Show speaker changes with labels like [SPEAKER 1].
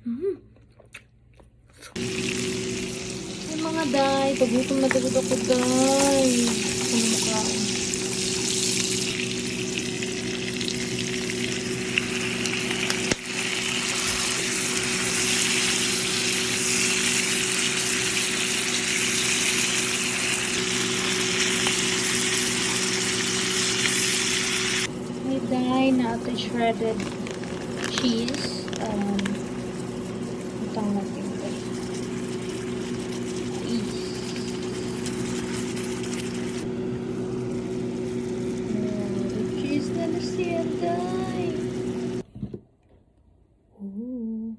[SPEAKER 1] Ay, mga day, pagutom na gud ako, day. Ano mukhaon? Ay, day, naa to'y shredded cheese. Itong natin ito. Cheese. Oh, the cheese na na siya, day. Ooh.